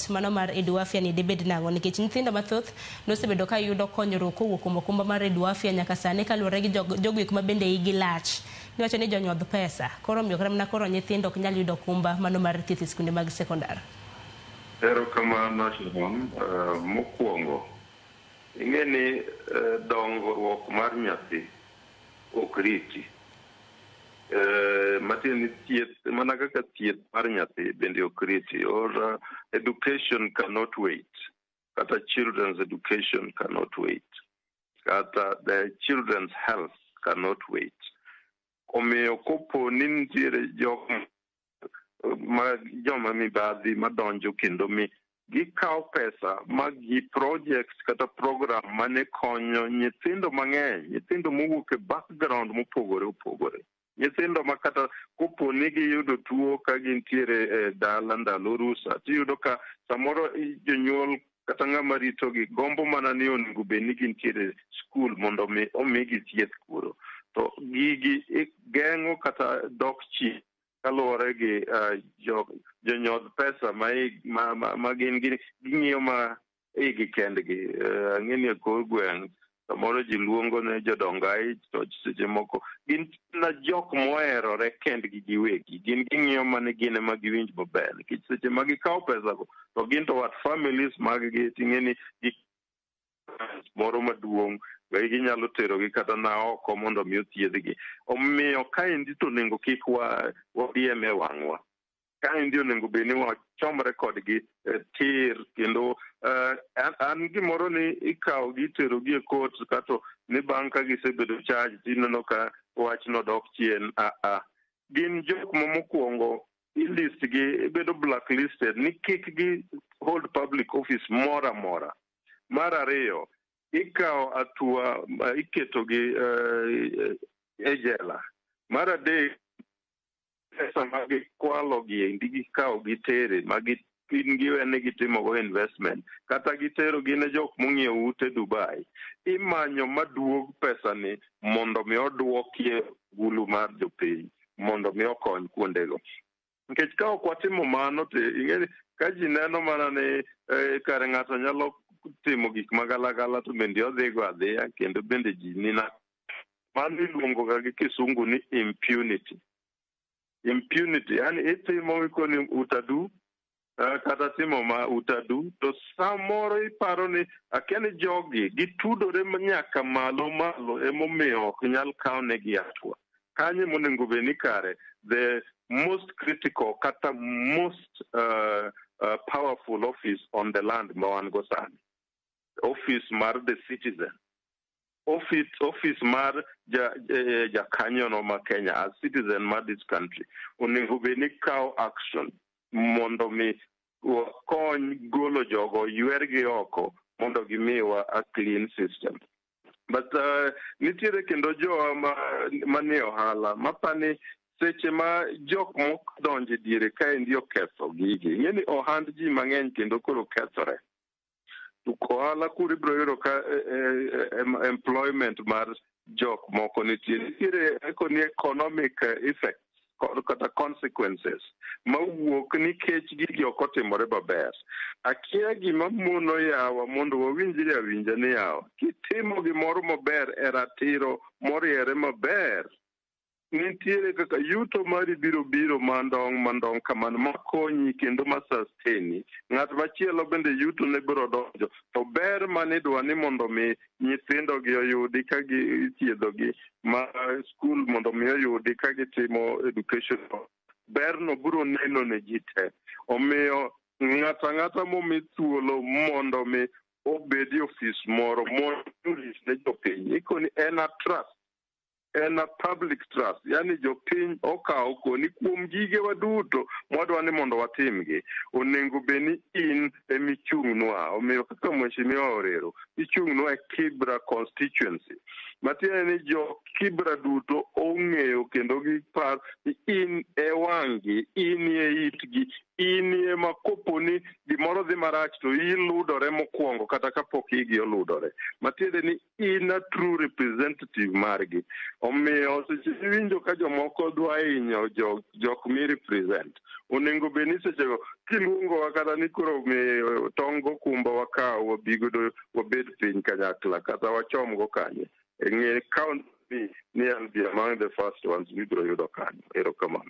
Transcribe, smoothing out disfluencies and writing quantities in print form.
support mano mar Eduafia ni dibed nang'o nikech nyithindo mathoth nosebedo ka yudo konyruok kowuok kuom okumba mar Eduafia nyaka sani kaluwore gi jogo eko ma bende igi lach. Niwacho ni jonyodh pesa koro omiyo kata mana koro nyithindo ok nyal yudo okumba mano mar thieth e skunde mag sekondar. Erokamano Sharon. Mokwongo, ing'e ni dongruok mar nyathi ok riti. Matiende ni thieth mana kaka thieth mar nyathi bende ok riti or education cannot wait. Kata children's education cannot wait. Kata the children's health cannot wait. Omiyo kopo ni nitiere jok ma joma mibadhi madonjo kendo mi gikawo pesa ma gi project kata program mane konyo nyithindo mang'eny, nyithindo mowuok e background mopogore opogore. Nyithindo ma kata kopo ni giyudo tuo ka gintiere e dala ndalo rusa, tiyudo ka samoro jonyuol kata ng'ama ritogi gombo mana ni onego bed ni gintiere skul mondo mi omigi thieth kuro. To gigi geng'o kata dok chien kaluwore gi jonyodh pesa ma, ma, ma, ma gin ging'iyo ma igi kendgi. Ang'e ni e kor gweng' samoro ji luongo ne jodong aich to seche moko gin na jok moherore kendgi giwegi gin ging'iyo mana gin ema giwinj maber nikech seche ma gikawo pesago to gin to wat families mag gi ting'e ni gi moro maduong' be ginyalo terogi kata na oko mondo mi othiedhgi. Omiyo kaendi to onego kik wa wadiem e wang'wa. Kaendi onego bed ni wachomre kodgi tir kendo an gimoro ni ikawo gi iterogi e court kato ni bang' ka gisebedo charged tineno ka wachno dok chien a gin jok ma mokwongo ilist gi bedo blacklisted ni kik gi hold public office moro amora. Mar ariyo, ikawo atua iketogi e jela. Mar adek, pesa ma gikwalo gi endi gikawo gitere ma gin giwe ni gitimogo investment kata gitero gi ne jok mong'iewo ute Dubai. Imanyo maduog pesa ni mondo mi oduokie gulu mar jopiny mondo mi okony kuondego. Nikech ka ok watimo mano to ing'e ni ka ji neno mana ni kare ng'ato nyalo timo gik magalagala to bende odhigo adhiya kendo bende ji nina mano iluongo ga gi kisungu ni impunity. Impunity, yani itimo ikoni utadu kata timo ma utadu to samoro iparo ni akia ni jogi gitudore nyaka malo malo emomiyo ok nyal kawnegi hatua. Kanyo emonego bed ni kare the most critical kata most powerful office on the land ma wan go sani. Office mar the citizen. Office mar ja, jakanyono ma Kenya as citizen mar this country onego bed ni kawo action mondo mi wakony golo jogo ywergi oko mondo gimiwa a clean system. But nitiere kendo jowa manie ohala mapani seche ma jok mok donjo e diere kaendi oketho gigi ing'e ni ohand ji mang'eny kendo koro kethore to ohala kuro ibiro yudo ka employment mar jok moko nitie nitiere ni economic effects kod kata consequences mawuok nikech gigi ok otimore maber. Akia gima mono yawa mondo wawinjre awinja ni yawa kitimo gimoro maber e ratiro moriere maber nitiere kaka yuto mari biro biro mandong' mandong' kamano makonyi kendo ma sustain ng'at machielo bende yuto ne biro donjo to ber manidwa ni mondo mi nyithindo gi oyudi ka ithiedho gi ma skul mondo mi oyudi ka gitimo education berno biro neno ne ji te. Omiyo ng'ato ang'ata momi thuolo mondo mi obed e ofis moro mondo orit ne jopiny ikoni en a trust en a public trust yani jopiny okawo koni kuom gigewa duto mwadwa ni mondo watimgi onego bed ni in emichung'nwa. Omiyo kaka Mheshimiwa Orero ichung'nwa e Kibra constituency. Matiende ni jo Kibra duto ong'eyo kendo giparo ni in e wang'gi, in e itgi, in ema kopo ni gimoro dhi marach to iludore mokwongo kata kapok igi oludore. Matiende ni in a true representative margi. Omiyo seche miwinjo ka jomoko dwa hinyo jok mi represent, onego bed ni sechego kiluongowa kata ni koro mi tong gokumba wakaw wabigodo wabed piny kanyakla kata wachomgo kanye. Ng'e count me ni I'll be among the first ones mibiro yudo kanyo. Erokamano.